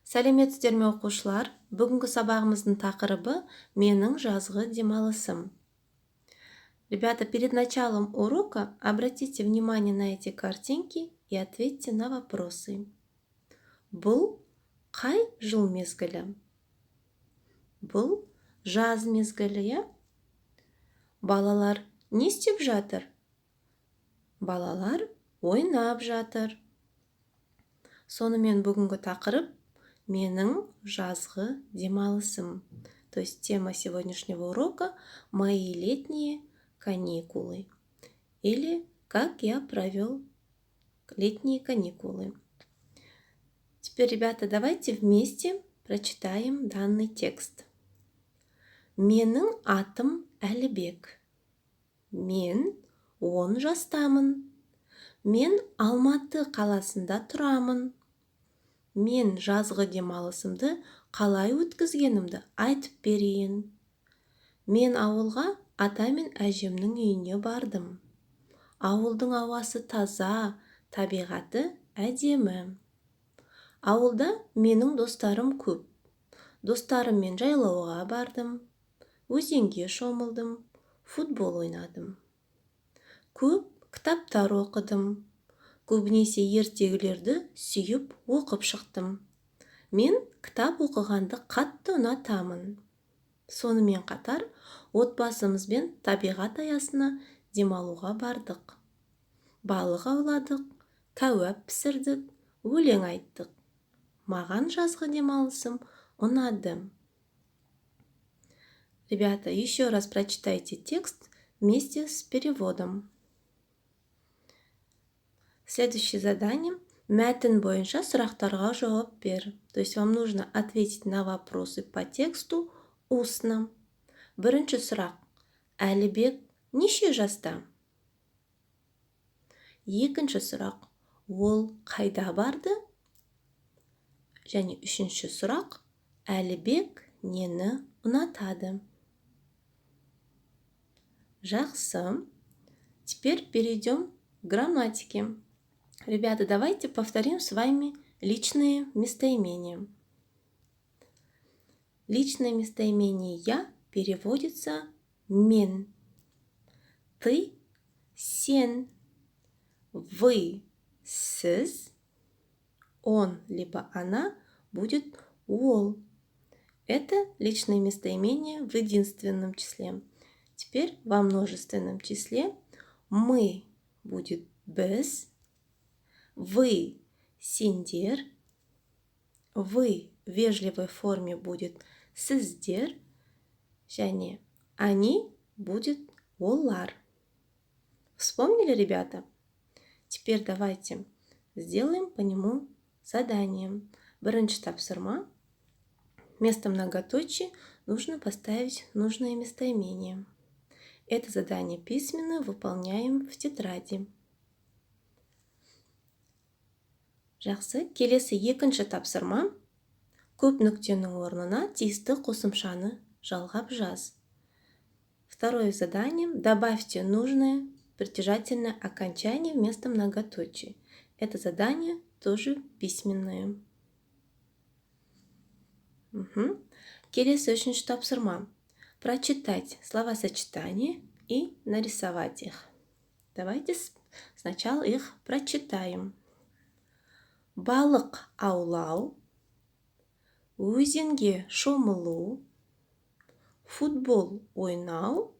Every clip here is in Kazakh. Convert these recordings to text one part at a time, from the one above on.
Сәлеметсіздер ме, оқушылар! Бүгінгі сабағымыздың тақырыбы: «Менің жазғы демалысым». Ребята, перед началом урока обратите внимание на эти картинки и ответьте на вопросы. Бұл қай жыл мезгілі? Бұл жаз мезгілі, иә. Балалар не істеп жатыр? Балалар ойнап жатыр. Сонымен, бүгінгі тақырып: «Менің жазғы демалысым». То есть тема сегодняшнего урока: «Мои летние каникулы» или «Как я провел летние каникулы». Теперь, ребята, давайте вместе прочитаем данный текст. Менің атым Әлібек. Мен 10 жастамын. Мен Алматы қаласында тұрамын. Мен жазғы демалысымды қалай өткізгенімді айтып берейін. Мен ауылға, ата мен әжемнің үйіне бардым. Ауылдың ауасы таза, табиғаты әдемі. Ауылда менің достарым көп. Достарыммен жайлауға бардым, өзенге шомылдым, футбол ойнадым. Көп кітаптар оқыдым. Көбінесе ертегілерді сүйіп оқып шықтым. Мен кітап оқығанды қатты ұнатамын. Сонымен қатар отбасымызбен табиғат аясына демалуға бардық. Балық ауладық, кәуап пісірдік, өлең айттық. Маған жазғы демалысым ұнады. Ребята, еще раз прочитайте текст вместе с переводом. Следующее задание. Мәтін бойынша сұрақтарға жауап бер. То есть вам нужно ответить на вопросы по тексту устно. Бірінші сұрақ. Әлібек неше жаста? Екінші сұрақ. Ол қайда барды? Және үшінші сұрақ. Әлібек нені ұнатады? Жақсы. Теперь перейдем к грамматике. Ребята, давайте повторим с вами личные местоимения. Личное местоимение «я» переводится «мен». Ты – «сен». Вы – «сіз». Он либо она будет «ол». Это личное местоимение в единственном числе. Теперь во множественном числе мы будет «біз», вы – «сендер», вы в вежливой форме будет «сіздер», және они будет «олар». Вспомнили, ребята? Теперь давайте сделаем по нему задание. Бірінші тапсырма. Вместо многоточия нужно поставить нужное местоимение. Это задание письменно выполняем в тетради. Жақсы, келесі екінші тапсырма. Көп нүктенің орнына тиісті қосымшаны жалғап жаз. Второе задание. Добавьте нужное притяжательное окончание вместо многоточия. Это задание тоже письменное. Угу. Келесі үшінші тапсырма. Прочитать словосочетания и нарисовать их. Давайте сначала их прочитаем. Балық аулау, өзенге шомылу, футбол ойнау,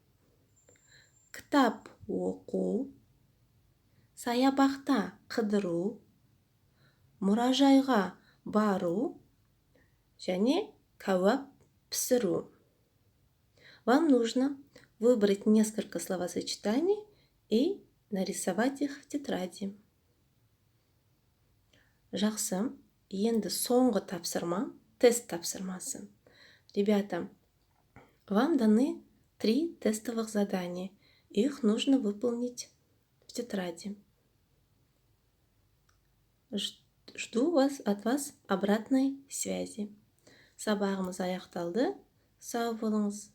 кітап оқу, саябақта қыдыру, мұражайға бару және кәуап пісіру. Вам нужно выбрать несколько словосочетаний и нарисовать их в тетради. Жақсы, енді соңғы тапсырма, тест тапсырмасы. Ребята, вам даны три тестовых задания. Их нужно выполнить в тетради. Жду от вас обратной связи. Сабағымыз аяқталды. Сау болыңыз.